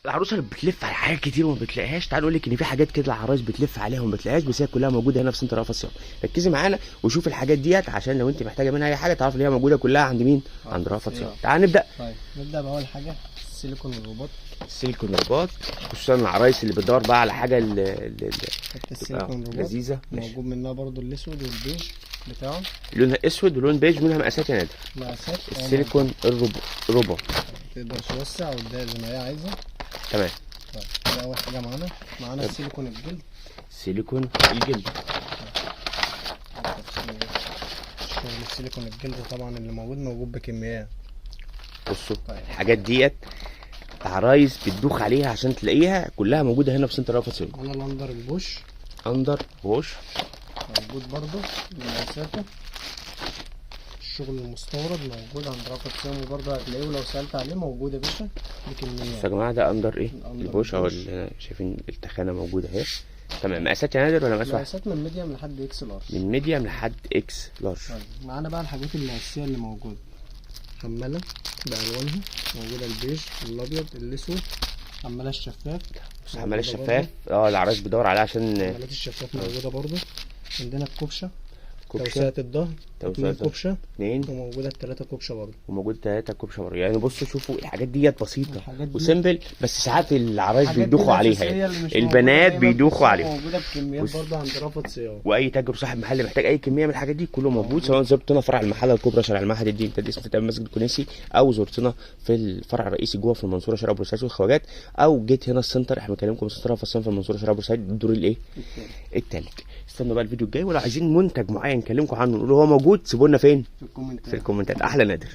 العروسة اللي بتلف على حاجات كتير وما بتلاقيهاش، تعال اقول لك ان في حاجات كده العرايس بتلف عليها وما بتلاقيهاش، بس هي كلها موجودة هنا في سنتر رأفت صيام. ركزي معانا وشوف الحاجات ديت عشان لو انت محتاجه منها اي حاجة تعرف ان هي موجودة كلها عند مين؟ عند رأفت صيام. تعال نبدا. طيب نبدا باول حاجة السيليكون الرباط. السيليكون رباط، خصوصا العرايس اللي بتدور بقى على حاجة حتة السيليكون رباط لذيذة. ماشي. موجود منها برضو الاسود والبيج بتاعه. لونها اسود ولون بيج، منها مقاسات يا نادر. مقاسات السيليكون الرباط تقدر توسع وتضيق زي ما هي عايزه. تمام. طيب دي اول حاجة معانا. معانا السيليكون الجلد. سيليكون الجلد. شغل السيليكون الجلد طبعا اللي موجود موجود بكميات. بصوا الحاجات ديت العرايس بتدوخ عليها عشان تلاقيها كلها موجودة هنا في سنتر رأفت صيام. معانا ال under البوش. under بوش موجود برضو بمقاساته. الشغل المستورد موجود عند رأفت صيام وبرضه هتلاقيه لو سألت عليه موجود يا باشا بكميات. يا جماعة ده under ايه؟ ال under البوش اهو، البوش. اللي شايفين التخانه موجودة اهي. تمام. مقاسات يا نادر ولا مقاس واحد؟ مقاسات من medium لحد X large. من medium لحد X large. طيب معانا بقى الحاجات الأساسية اللي موجودة. حمالة بألوانها موجودة، البيج الأبيض الأسود، حمالة الشفاف. بص حمال الشفاف، العرايس بتدور عليها عشان حمالات الشفاف موجودة برضو. عندنا الكبشة، كبشة، توسعة الظهر، توسعة اتنين الظهر. كبشة، اتنين، وموجودة التلاتة كبشة برضو. وموجود تلاتة كبشة برضه. يعني بصوا شوفوا الحاجات ديت بسيطة الحاجات دي و simple، بس ساعات العرايس الحاجات دي بيدوخوا عليها الأساسية يعني. اللي مش البنات موجودة دايماً بيدوخوا بس عليها. موجودة بكميات بص. برضو عند رأفت صيام. واي تاجر صاحب محل محتاج اي كمية من الحاجات دي كله موجود، سواء زرتنا فرع المحلة الكبرى شارع المعهد الدين تدريس في مسجد الكنيسي، او زرتنا في الفرع الرئيسي جوه في المنصورة شارع بورسعيد والخواجات، او جيت هنا السنتر. احنا بنكلمكم سنتر رأفت صيام في المنصورة شارع بورسعيد الدور الايه؟ التالت. استنوا بقى الفيديو الجاي، ولو عايزين منتج معين نكلمكم عنه نقول هو موجود سيبوا لنا فين؟ في الكومنتات. في الكومنتات. احلى نادر.